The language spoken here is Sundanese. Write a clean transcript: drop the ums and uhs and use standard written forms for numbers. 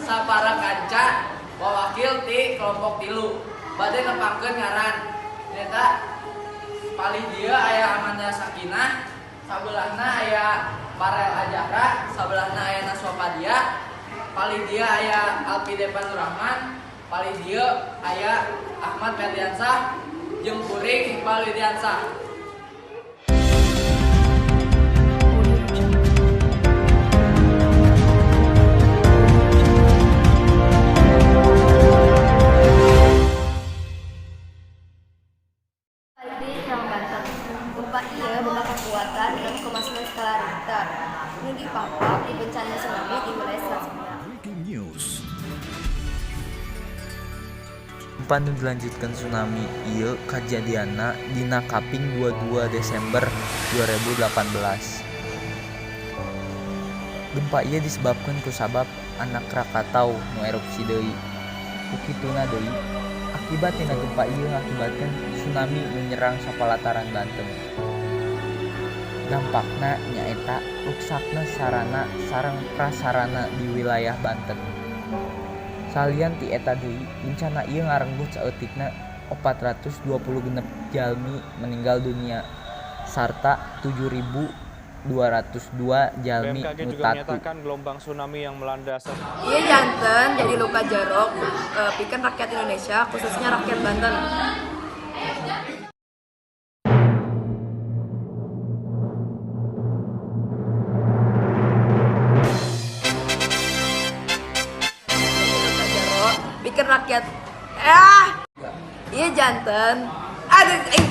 Sapara kanca wawakil ti kelompok 3 bade nepangkeun ngaran. Nyaeta palih dieu aya Amanda Sakinah, sabelahna aya Farel Ajahra, sabelahna aya Naswa Fadia, palih dieu aya Alpi Devan Nurrahman, palih dieu aya Ahmad Ferdiansah jeung kuring Iqbal Widiansah. Audio Jungle. Audio Jungle. Di Serang, Banten. Gempa ieu boga kakuatan 6,9 skala Richter. Nu dipapak di bencana tsunami di wilayah Selat Sunda. Breaking news. Gempa nu dilanjutkeun tsunami ieu kajadianna dina kaping 22 Desember 2018. Gempa ieu disebabkeun kusabab Anak Krakatau nu erupsi deui. Ku kituna deui, akibat tina gempa ieu ngakibatkeun tsunami nu nyerang sapalataran Banten. Dampakna nyaeta ruksakna sarana sareng prasarana di wilayah Banten. Salian ti eta deui, bencana ieu ngarenggut saeutikna 426 jalmi meninggal dunia sarta 7.202 jalmi BMKG nu juga tatu. Menyatakan gelombang tsunami yang melanda Ieu janten jadi luka jero pikeun rakyat Indonesia, khususnya rakyat Banten. Jadi luka jero pikeun rakyat, ieu janten aduh.